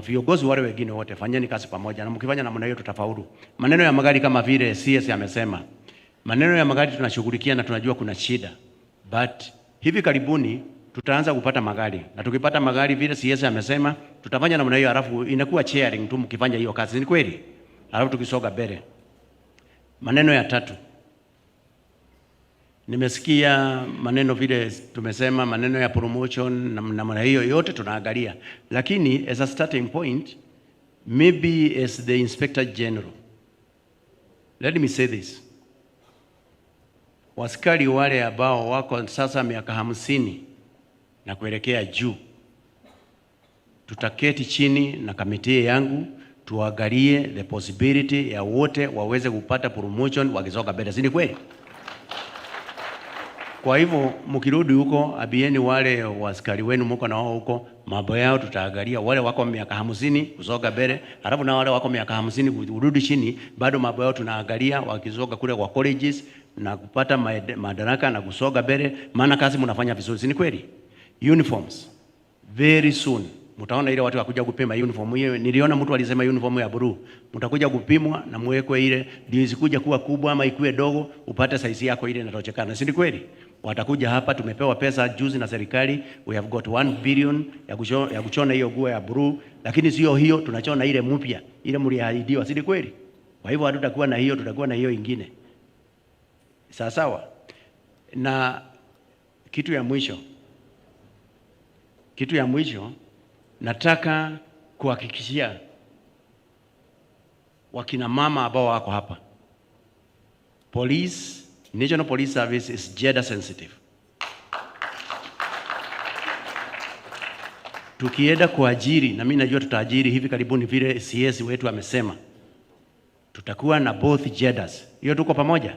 Viongozi wale wengine wote fanyeni kazi pamoja, na mkifanya namna hiyo tutafaulu. Maneno ya magari kama vile CS amesema, maneno ya magari tunashughulikia na tunajua kuna shida, but hivi karibuni tutaanza kupata magari, na tukipata magari vile CS amesema tutafanya namna hiyo, halafu inakuwa sharing tu mkifanya hiyo kazi, ni kweli, halafu tukisoga mbele. Maneno ya tatu, nimesikia maneno vile tumesema, maneno ya promotion na namna hiyo yote tunaangalia, lakini as a starting point, maybe as the Inspector General, let me say this, waskari wale ambao wako sasa miaka 50 na kuelekea juu, tutaketi chini na committee yangu tuangalie the possibility ya wote waweze kupata promotion wakisonga mbele, si ni kweli? Kwa hivyo mkirudi huko, ambieni wale waskari wenu mko na wao huko, mambo yao tutaangalia. Wale wako miaka 50 kusonga mbele, halafu na wale wako miaka 50 kurudi chini, bado mambo yao tunaangalia wakisonga kule kwa colleges na kupata madaraka na kusonga mbele, maana kazi mnafanya vizuri, si ni kweli? Uniforms very soon mtaona ile watu wakuja kupima uniform hiyo. Niliona mtu alisema uniform ya blue, mtakuja kupimwa na muwekwe ile, ndio isikuja kuwa kubwa ama ikuwe dogo, upate size yako ile inatoshekana, si ni kweli? Watakuja hapa, tumepewa pesa juzi na serikali, we have got 1 billion ya kushona hiyo nguo ya blue, lakini sio hiyo, tunachona ile mpya, ile mliahidiwa, si ni kweli? Kwa hivyo hatutakuwa na hiyo, tutakuwa na hiyo ingine. Sawa sawa. Na kitu ya mwisho nataka kuhakikishia wakina mama ambao wako hapa, Police, National Police Service is gender sensitive. Tukienda kuajiri, na mimi najua tutaajiri hivi karibuni, vile CS wetu amesema, tutakuwa na both genders. Hiyo tuko pamoja,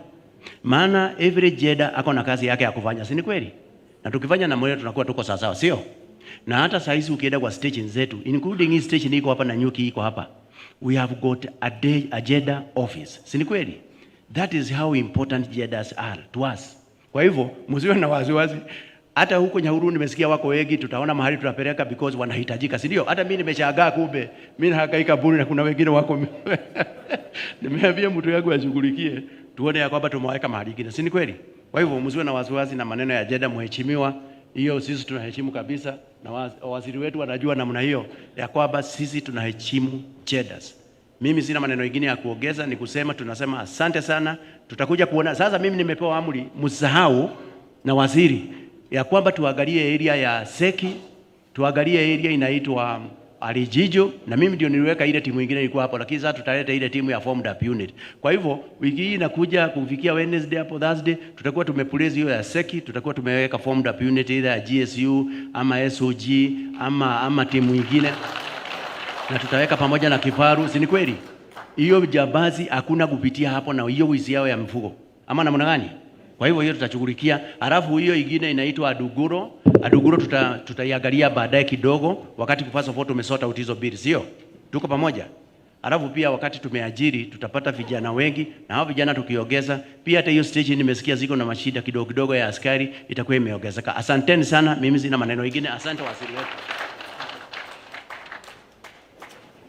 maana every gender ako na kazi yake ya kufanya, si ni kweli? Na tukifanya na moyo tunakuwa tuko sawa sawa, sio? Na hata saa hizi ukienda kwa station zetu, including hii station iko hapa na Nyuki iko hapa, we have got a gender office, si ni kweli? That is how important genders are to us. Kwa hivyo msiwe na wasiwasi. Hata huko Nyahururu nimesikia wako wengi, tutaona mahali tutapeleka because wanahitajika, si ndio? Hata mimi nimeshangaa, kumbe mimi nahangaika bure na kuna wengine wako. Nimeambia mtu yangu ashughulikie, tuone ya kwamba tumeweka mahali kingine, si ni kweli? Kwa hivyo msiwe na wasiwasi na maneno ya gender, mheshimiwa, hiyo sisi tunaheshimu kabisa, na waziri wetu wanajua namna hiyo ya kwamba sisi tunaheshimu genders. Mimi sina maneno mengine ya kuongeza, ni kusema tunasema asante sana. Tutakuja kuona sasa. Mimi nimepewa amri, msahau na waziri, ya kwamba tuangalie area ya Seki, tuangalie area inaitwa Alijijo, na mimi ndio niliweka ile timu nyingine ilikuwa hapo, lakini sasa tutaleta ile timu ya formed up unit. Kwa hivyo wiki hii inakuja kufikia Wednesday hapo Thursday, tutakuwa tumeplace hiyo ya Seki, tutakuwa tumeweka formed up unit either ya GSU ama SOG ama timu nyingine, na tutaweka pamoja na kifaru, si ni kweli? Hiyo jambazi hakuna kupitia hapo na hiyo wizi yao ya mfugo ama namna gani? Kwa hivyo hiyo tutashughulikia. Halafu hiyo ingine inaitwa Aduguro. Aduguro tutaiangalia baadaye kidogo, wakati first of all tumesort out hizo mbili, sio? Tuko pamoja? Halafu pia wakati tumeajiri tutapata vijana wengi, na hao vijana tukiongeza pia, hata hiyo station nimesikia ziko na mashida kidogo kidogo ya askari, itakuwa imeongezeka. Asanteni sana, mimi sina maneno mengine. Asante waziri wetu.